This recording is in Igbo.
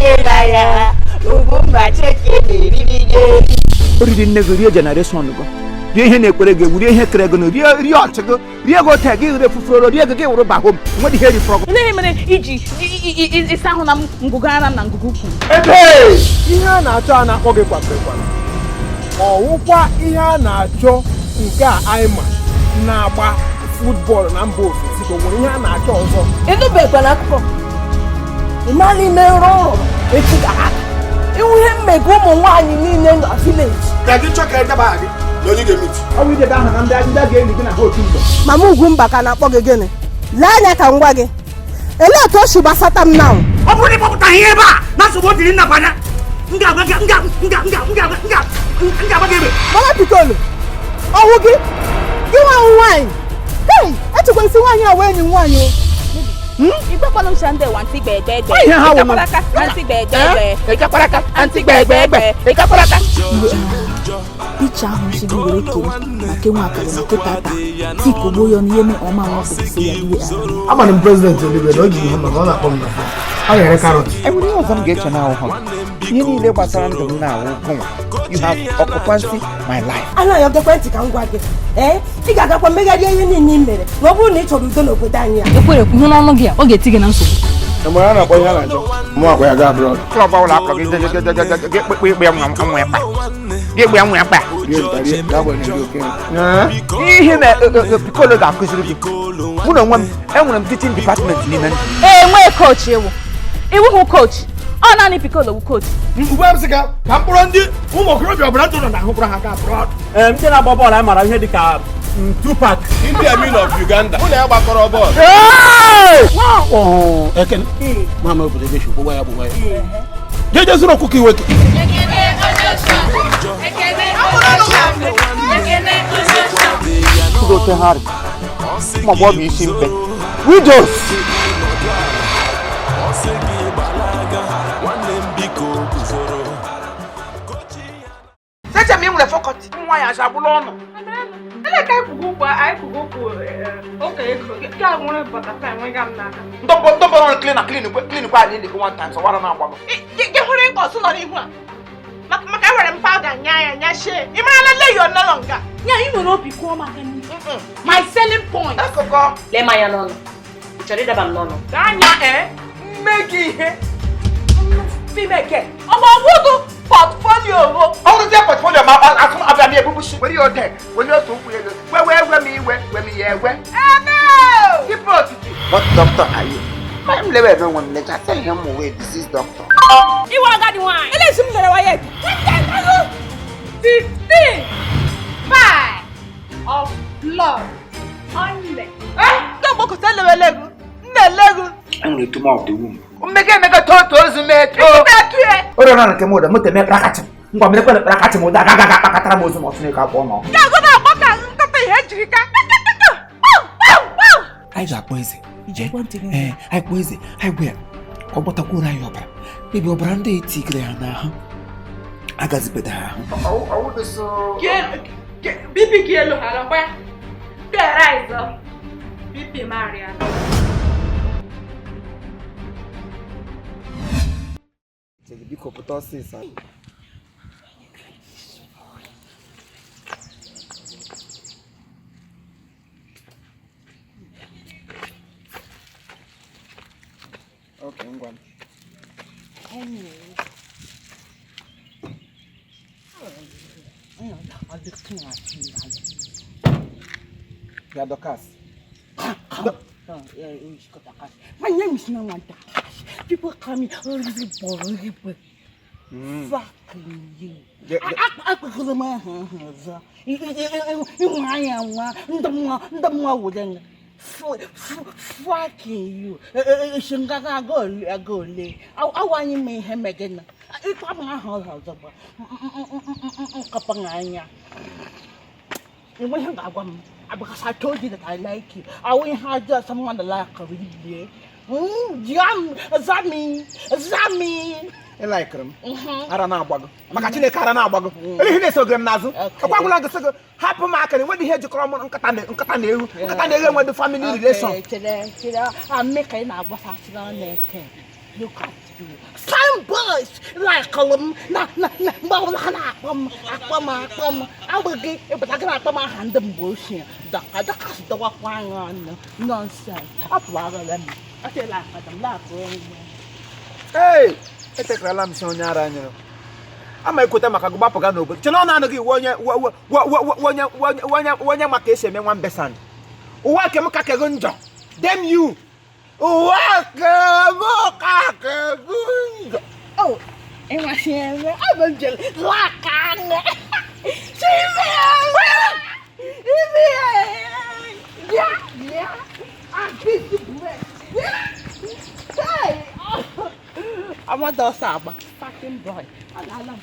Emeriela ya. Ugwumba Cheke meriri gị. Oriri nne gị, rie generation gị, rie ihe na-ekwere gị egwu, rie ihe kere gị na rie, rie ọchị gị, rie gị ote gị, rie fufuroro, rie gị, gị wụrụ bahom nwedị ihe rifọrọ gị. Olee ihe mere iji ịsa ahụ na ngụgụ ara m na ngụgụ ukwu? Ebe ihe a na-achọ a na-akpọ gị kwamgbe kwamgbe, ọwụkwa ihe a na-achọ nke a anyị ma na-agba football na mba ofesi, ka o nwere ihe a na-achọ ọzọ? Ịnụbekwana akụkọ ị naghị ime nrọ ụrọ echi gara aga ịhụ ihe mmega ụmụ nwaanyị niile na village. Ka gị chọ ka edeba aha gị na onye ga-emeti. Ọ bụ idebe aha na ndị a ga-eli gị na ha otu mgbe. Mama Ugwumba ka na-akpọ gị gịnị? Lee anya ka m gwa gị, elee otu o si gbasata m na Ọ bụrụ na ịkpọpụtaghị ihe ebe a na nsogbu o diri nnabanya, m ga-agba gị, m ga m ga m ga m ga m ga m ga-agba gị egbe. Mama Pikolo, ọwụ gị gị nwa nwaanyị? Hei, echekwa isi nwaanyị a wee enyi m nwaanyị o. Igbekwala m sha ndị nwantị gbegbe egbe. Ihe ha wụ m. Ịkakwara aka antị gbegbe egbe. Ịkakwara aka antị gbegbe egbe, ịkakwara aka. Picha ahụ si gị were kere na kenwa akara na keta taa tikogbo ya n'ihe me ọma nwa kwụsị ya iwe ahụ. Amara m president eluigwe na o ji ihu maka ọ na-akpọ m na phone. Ọ ga-ere carrot. Enwere ihe ọzọ m ga-eche na ahụhụ gị, ihe niile gbasara ndụ m na-awụ gụnwa. You have occupancy my life. Anaghị ekwentị ka m gwa gị, ee, ị ga-agakwa megharịa ihe niile ị mere ma ọ bụrụ na ị chọrọ udo n'obodo anyị a. Ekwere kwuo n'ọnụ gị a, ọ ga-eti gị na nsogbu. Mgbe a na-akpọ ihe a na-achọ mụ akwa ya gaa abroad. Club ọbụla akpọrọ gị, gị ekpekpe ikpe ya nwa nwa ya kpa gị egbe ya nwa ya kpa. Rie nta rie n'agbanyeghị oke. Ihe na Pikolo ga-akụziri gị, mụ na onwe m enwere m teaching department n'ime ndụ. Ee, nwee coach ewu iwu hụ coach, ọ naanị Pikolo wu coach. Ugbu a m sị ka ka mkpụrụ ndị ụmụ okorobịa ọbụla ndụ nọ n'ahụ kpụrụ ha gaa abroad. Ee, ndị na-agba bọọlụ anyị mara ihe dị ka Tupac. Idi Amin of Uganda, mụ na ya gbakọrọ bọọlụ. Ekene mama obodo ebe gbogbo ya gbogbo ya jeje zụrụ ọkụkọ iwe ke. Ndị ote ha rị ma ọ bụ isi mkpe widows. Seche m ị nwere faculty nwa ya acha agbụla ọnụ. Ele ka anyị kwugo ụkwụ, anyị kwugo ụkwụ ụka ego ga nwere butterfly nwega m n'aka. Ndọbọ ndọbọ ọrụ clean na clean kwe clean kwa anyị one time sọwara na-agbago. Gị hụrụ nke ọsụ nọ n'ihu a maka enwere m powder nya ya nya shee, ị marala le yo nọrọ nga ya ị nwere obi kwụọ maka n'ihu my selling point. Akụkọ. Lee m anya n'ọnụ. Ị chọrọ ịdaba m n'ọnụ? Anya ee mme gị ihe fimeke ọgba ọgwụgụ portfolio o. Ọrụzie portfolio ma asụ abịa m ebubushi were ya ote were otu ụkwụ ego we wee we m iwe we m ya ewe. Ebe Ipe otiti. What doctor are you? Ma m lewe ebe nwe m lecha sị ihe m wee disease doctor. Iwe agadi nwaanyị. Elezi m lere waya gị. 15 five of blood only. Ndị ọgbakọta elewele egwu nna elegwu. Enwere tumor of the womb. Mmega emega toto ozu meto. Etu ya. Ụlọ na nke m ụda moto eme kpakachị m. Ngwa mere kwere kpakachị m ụda agaghị akpakọtara m ozu ma ọ Chineke akpọ nọ. Ndị agụ na-agba ka nkata ihe ejiri ka. Anyị ga-akpọ eze jee, ee, anyị kpọọ eze, anyị gwa ya ka ọ gbọtakwuoro anyị ọbara mebi ọbara ndị etigere ha n'ahụ agazibeda ha ahụ. BP ka elu ha nọkwa ya. Ga-rise up. BP m arịala. Biko pụta ọsịsọ. Okay, ngwa. Ya Dorcas. My name is not Dorcas. People call me Fucking you. Fucking you. Because I told you that I like you. I won't have someone that like you. Zami, Zami. Ị laikere m. Ara na-agbago. Maka Chineke ara na-agbago. Ele ihe na-esogere m n'azụ. Ọkwa gwụla gị sị gị hapụ m aka na enweghị ihe jikọrọ m nkata na nkata na ewu. Nkata na ewu enweghị family relation. Chere, chere, amị ka ị na-agbasasịrị ọnụ eke. Look at you. Some boys like m na na na mgbe ọbụla ha na-akpọ m akpọ m akpọ m abụghị ịpụta gị na-akpọ m aha ndị mgbe ochie dọka dọkas dọwakwa anya ọnụ nonsense apụwarala m atela akpata m lapụ onwe. Ee, etekarala m si onye ara nyụrụ ama ekweta maka gị gbapụga n'obodo chena ọ na-anụghị iwu onye onye onye onye maka esi eme nwa mbesan ụwa ke m ka kego njọ dem you ụwa ke m ka kego njọ. Oh, ịmasị eme abụ m jere laka anya Chibi Ibi bịa bịa abisi bue bịa. Hey! Amada ọsọ agba fucking boy. Alala m.